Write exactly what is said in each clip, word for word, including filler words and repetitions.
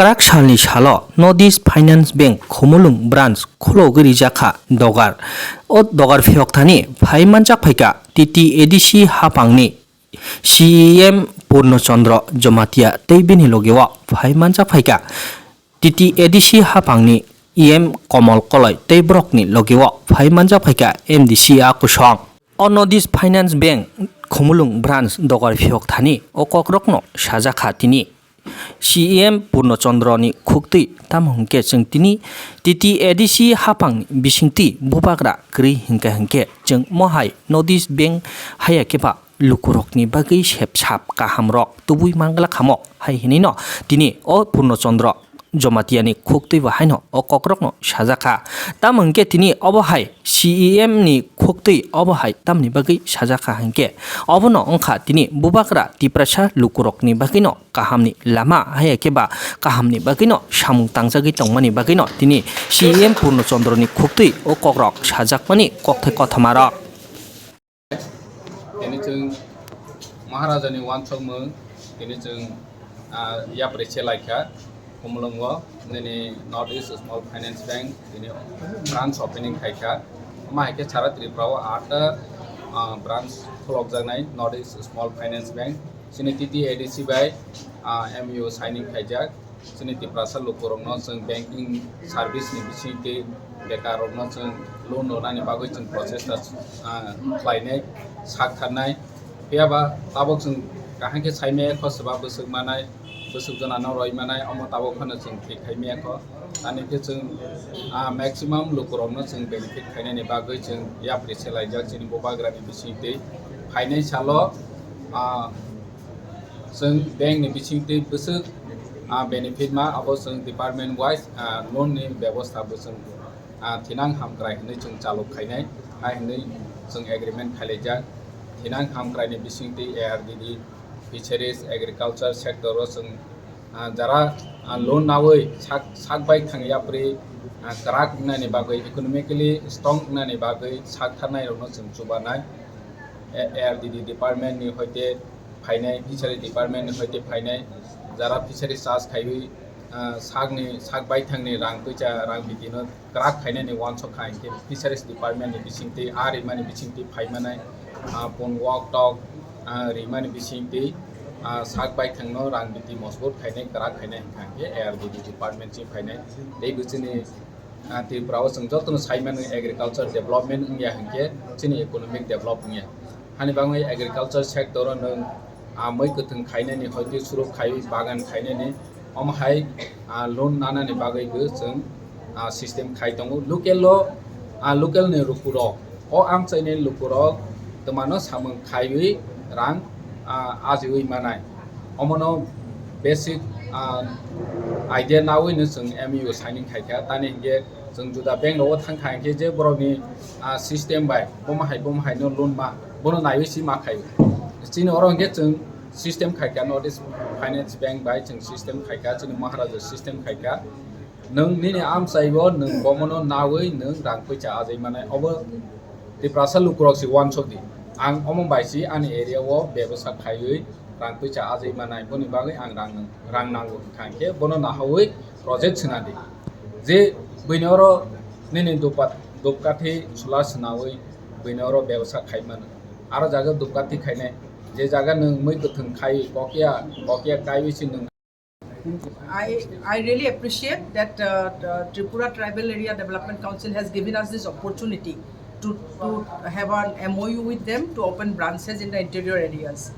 Kwrak salni salo North East Finance Bank Khumulwng branch khulogwi rijak kha dogar. O dogar phiyok thani phai manjak phaikha T T A D C haphangni C E M Purno Chandra Jamatia tei bini logeo phai manjak phaikha T T A D C haphangni E M Komol Koloi tei borokni logeo phai manjak phaikha M D C A kusong. O North East Finance Bank Khumulwng branch dogar phiyok thani o kokrokno sajak kha tini. C E M Purno Chandra ni khuktwi tamo hwnkhe chwng tini T T A D C haphangni bisingtwi bubagra kwrwi hinkhe hinkhe chwng mohai North East Bank haya khe ba lukurokni bagwi sep sap kahamrok tubui mangla khamo hai hinwino tini o Purno Chandra Jamatia ni khuktwi bo haino o kokrokno sajak kha. Tamo hwnkhe tini obo hai C E M ni khuktwi obo hai tamni bagwi sajak kha hinkhe obono wngkha tini bubagra Tiprasa lukurokni bagwino kahamni lama haya khe ba kahamni bagwino samung tangjagwi tongmani bagwino tini C E M Purno Chandra ni khuktwi o kokrok sajakmani kokthai kothomarok. Tini chwng Maharaja ni wansukmung, tini chwng, ah, yapri se laikha, Khumulwngo, nini North East Small Finance Bank, tini branch opening khaikha. Omo hai khe sara Tripura o atta, ah, branch khulokjaknai North East Small Finance Bank. Chini T T A D C bai, ah, M O U signing khaijak. Chini Tiprasa lukurokno chwng banking service ni bisingtwi bekarrokno chwng loan rwnani bagwi chwng prochesta, ah, khlainai, sak tharnai. Phiyaba tabuk chwng kaham khe sai maya kho, swba bwswk manai, bwswk jonano roi manai, omo tabuk phano chwng thik khai maya kho. Ani khe chwng, ah, maximum lukurokno chwng benefit khainani bagwi chwng yapri se laijak chini bubagrani bisingtwi. Phainai salo, ah, chwng bank ni bisingtwi bwswk, ah, benefit ma, abo chwng department wise, ah, loan ni bebostha bo chwng, ah, thinang hamkrai hinwi chwng chalok khainai, hai hinwi chwng agreement khailaijak. Thinang hamkrai ni bisingtwi A R D D, fisheries, agriculture sector o chwng, ah, jara, ah, loan nawi sak, sak bai thang yapri, ah, kwrak wngnani bagwi, economically strong wngnani bagwi sak tharnai rokno chwng chubanai. A-, A R D D department ni hoite phainai, fishery department ni hoite phainai, jara fishery charge khaiwi, ah, sakni, sak baithangni rang twicha, rang bitino kwrak khainani wansuk kha hinkhe fisheries department ni bisingtwi, ah, rimani bisingtwi phaimanai, ah, pun wok tok, ah, rimani bisingtwi, ah, sak baithangno rang biti mosbut khainai, kwrak khainai hinkha hinkhe A R D D department si phainai. Tei bo chini, ah, Tripura o chwng jotono sai mano agriculture development wngya hinkhe chini economic develop wngya. Hani bagwi agriculture sector o nwng, ah, mui kwthwng khainani, hoite suruk khaiwi bagan khainani, omo hai, ah, loan nanani bagwi bo chwng, ah, system khai tongo. Local o, ah, local ni lukurok, o amchaini lukurok twmano samung khaiwi rang, ah, ajiwi manai. Omono basic, ah, idea nawi no chwng M O U signing khaikha. Tani hinkhe chwng juda bank rogo thangkha hinkhe je borokni, ah, system bai bomo hai bomo hai no loan ma, bono naiwi si ma khaio. Chini oro hinkhe chwng system khaikha, North East Finance Bank bai chwng system khaikha, chini Maharaja system khaikha. Nwng nini amchaibo nwng bomono nawi nwng rang poicha ajai manai. Obo Tiprasa lukurok si wansuk di. Ang omo bai si ani area o bebasa khaiwi rang poicha ajai manai. Boni bagwi ang rang, rang nango hwnkha hinkhe bono nahawi project swnadi. Je buini oro nini dupat-, dupkathi chwla swnawi buini oro bebasa khai mano. Aro jaga dupkathi khainai. Je jaga nwng mui kwthwng khai kokya, kokya kaiwi si nwng I, I really appreciate that, uh, the Tripura Tribal Area Development Council has given us this opportunity to, to have an M O U with them to open branches in the interior areas.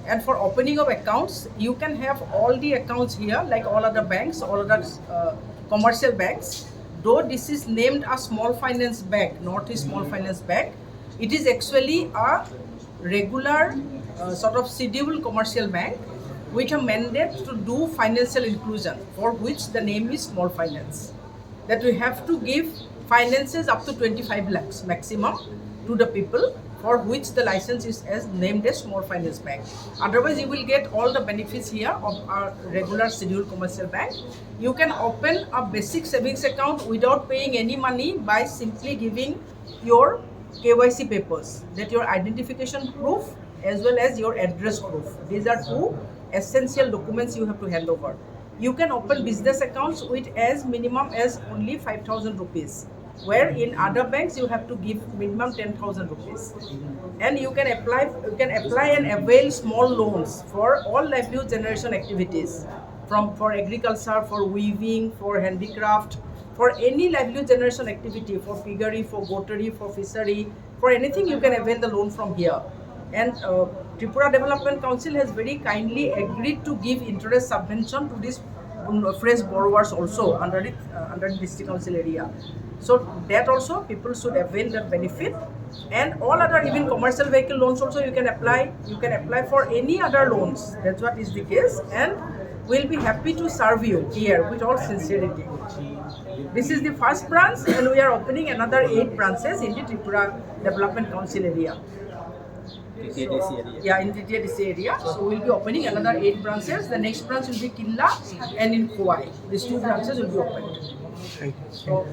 And for opening of accounts, you can have all the accounts here, like all other banks, all other, uh, commercial banks. Though this is named a small finance bank, North East Small Finance Bank, it is actually a regular, uh, sort of scheduled commercial bank with a mandate to do financial inclusion, for which the name is small finance. That we have to give finances up to twenty-five lakhs maximum to the people for which the license is as named as small finance bank. Otherwise, you will get all the benefits here of a regular scheduled commercial bank. You can open a basic savings account without paying any money by simply giving your K Y C papers, that your identification proof as well as your address proof. These are two essential documents you have to hand over. You can open business accounts with as minimum as only five thousand rupees, where in other banks you have to give minimum ten thousand rupees. And you can apply, you can apply and avail small loans for all livelihood generation activities, from, for agriculture, for weaving, for handicraft, for any livelihood generation activity, for piggery, for goatery, for fishery, for anything you can avail the loan from here. And uh, Tripura Development Council has very kindly agreed to give interest subvention to these, um, fresh borrowers also under it, uh, under the district council area. So that also people should avail that benefit. And all other, even commercial vehicle loans also you can apply. You can apply for any other loans. That's what is the case. And we'll be happy to serve you here with all sincerity. This is the first branch, and we are opening another eight branches in the Tripura Development Council area. T T A D C area. Yeah, in T T A D C area. So we'll be opening another eight branches. The next branch will be Kinla and in Khowai. These two branches will be opened. Thank you. So